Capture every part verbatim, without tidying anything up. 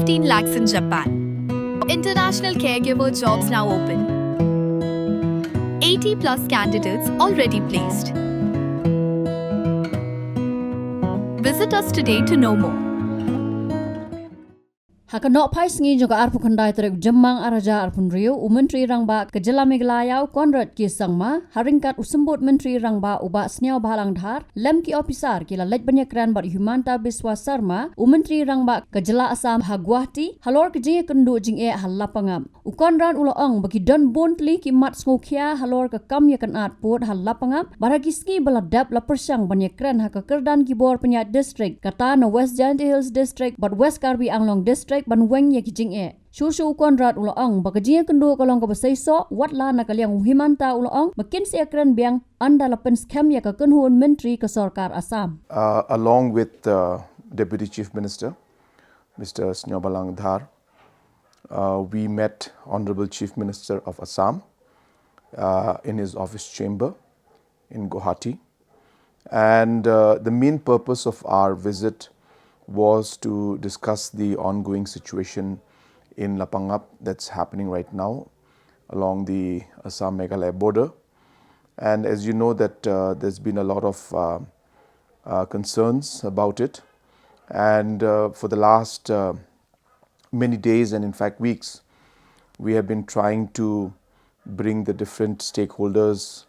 Fifteen lakhs in Japan. International caregiver jobs now open. Eighty plus candidates already placed. Visit us today to know more. Ha ka nohphai sngi jong ka arphew khyndai tarik u Jymmang arhajar arphew hynriew, u Myntri Rangbah ka Jylla Meghalaya u Conrad K Sangma, ha ryngkat u Symbud Myntri Rangbah u Bah Sniawbhalang Dhar, lem ki ophisar ki la leit ban ïakren bad u Himanta Biswa Sarma, u Myntri Rangbah ka Jylla Assam ha Guwahati, halor ka jingïakynduh jingeh ha Lapangap. U Conrad u la ong ba ki don bun tylli ki mat sngewkhia halor ka kam ïakynad pud ha Lapangap, bad ha ki sngi ba la dep la pyrshang ban ïakren ha ka kyrdan ki bor pynïaid district, kata na West Jaintia Hills District bad West Karbi Anglong District ban weng ïa ki jingeh. Shuh shuh u Conrad u la ong ba ka jingïakynduh ka long kaba seisoh, wat la na ka liang u Himanta u la ong ba kin sa ïakren biang ynda la pynskhem ïa ka kynhun myntri ka sorkar Assam. Uh, along with uh, Deputy Chief Minister, Mister Sniawbhalang Dhar, uh, we met Honorable Chief Minister of Assam uh, in his office chamber in Guwahati. And uh, the main purpose of our visit was to discuss the ongoing situation in Lapangap that's happening right now along the Assam-Meghalaya border. And as you know that uh, there's been a lot of uh, uh, concerns about it. And uh, for the last uh, many days and in fact weeks, we have been trying to bring the different stakeholders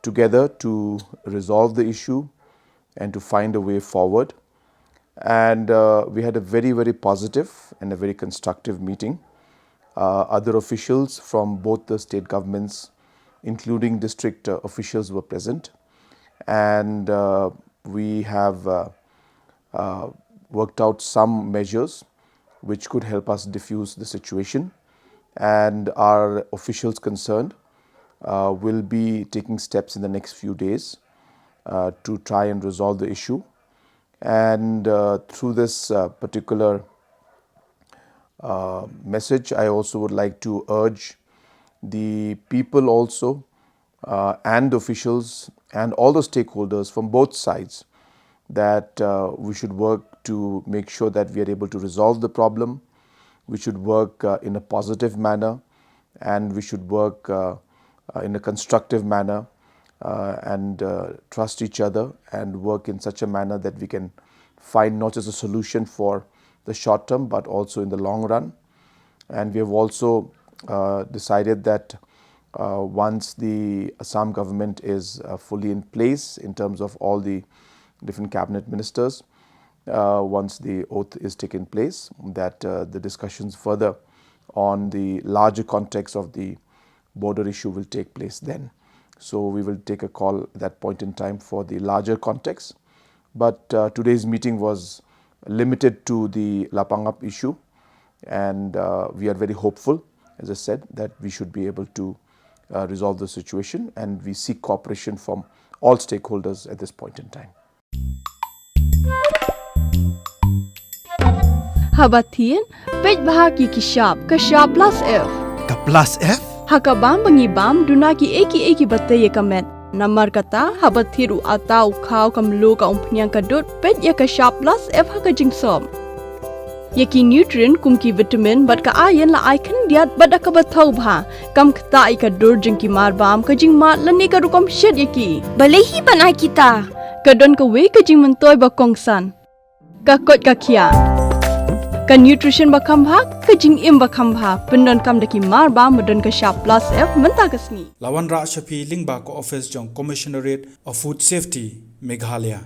together to resolve the issue and to find a way forward. And uh, we had a very, very positive and a very constructive meeting. Uh, other officials from both the state governments, including district uh, officials, were present. And uh, we have uh, uh, worked out some measures which could help us diffuse the situation. And our officials concerned uh, will be taking steps in the next few days uh, to try and resolve the issue. And uh, through this uh, particular uh, message, I also would like to urge the people also uh, and officials and all the stakeholders from both sides that uh, we should work to make sure that we are able to resolve the problem. We should work uh, in a positive manner, and we should work uh, uh, in a constructive manner uh, and uh, trust each other and work in such a manner that we can find not just a solution for the short term but also in the long run. And we have also uh, decided that uh, once the Assam government is uh, fully in place in terms of all the different cabinet ministers, uh, once the oath is taken place, that uh, the discussions further on the larger context of the border issue will take place then. So we will take a call at that point in time for the larger context. But uh, today's meeting was limited to the Lapangap issue, and uh, we are very hopeful, as I said, that we should be able to uh, resolve the situation, and we seek cooperation from all stakeholders at this point in time. Haba thied, peit bha ki ki shap, ka shap plus F. Ka plus F? Ha ka bam ba ngi bam, duna ki ei ki ei ki ba tei ïa ka met. Namar kata, haba thied u ata u khaw ka mluh ka umphniang ka dud, peit ïa ka shap plus F ha ka jingsop. Ïa ki nutrient kum ki vitamin bad ka iron la ai khyndiat bad da kaba thaw bha. Kam ktah ïa ka dur jong ki mar bam, ka jingmad lane ka rukom shet ïa ki. Balei hi ban ai kita? Ka don kawei ka jingmyntoi ba kongsan. Ka koit ka khiah. Ka nutrition ba kham bha, ka jingim ba kham bha. Pyndonkam da ki mar bam ba don ka shap plus F mynta ka sngi. La wanrah sha phi lyngba ka office jong Commissionerate of Food Safety, Meghalaya.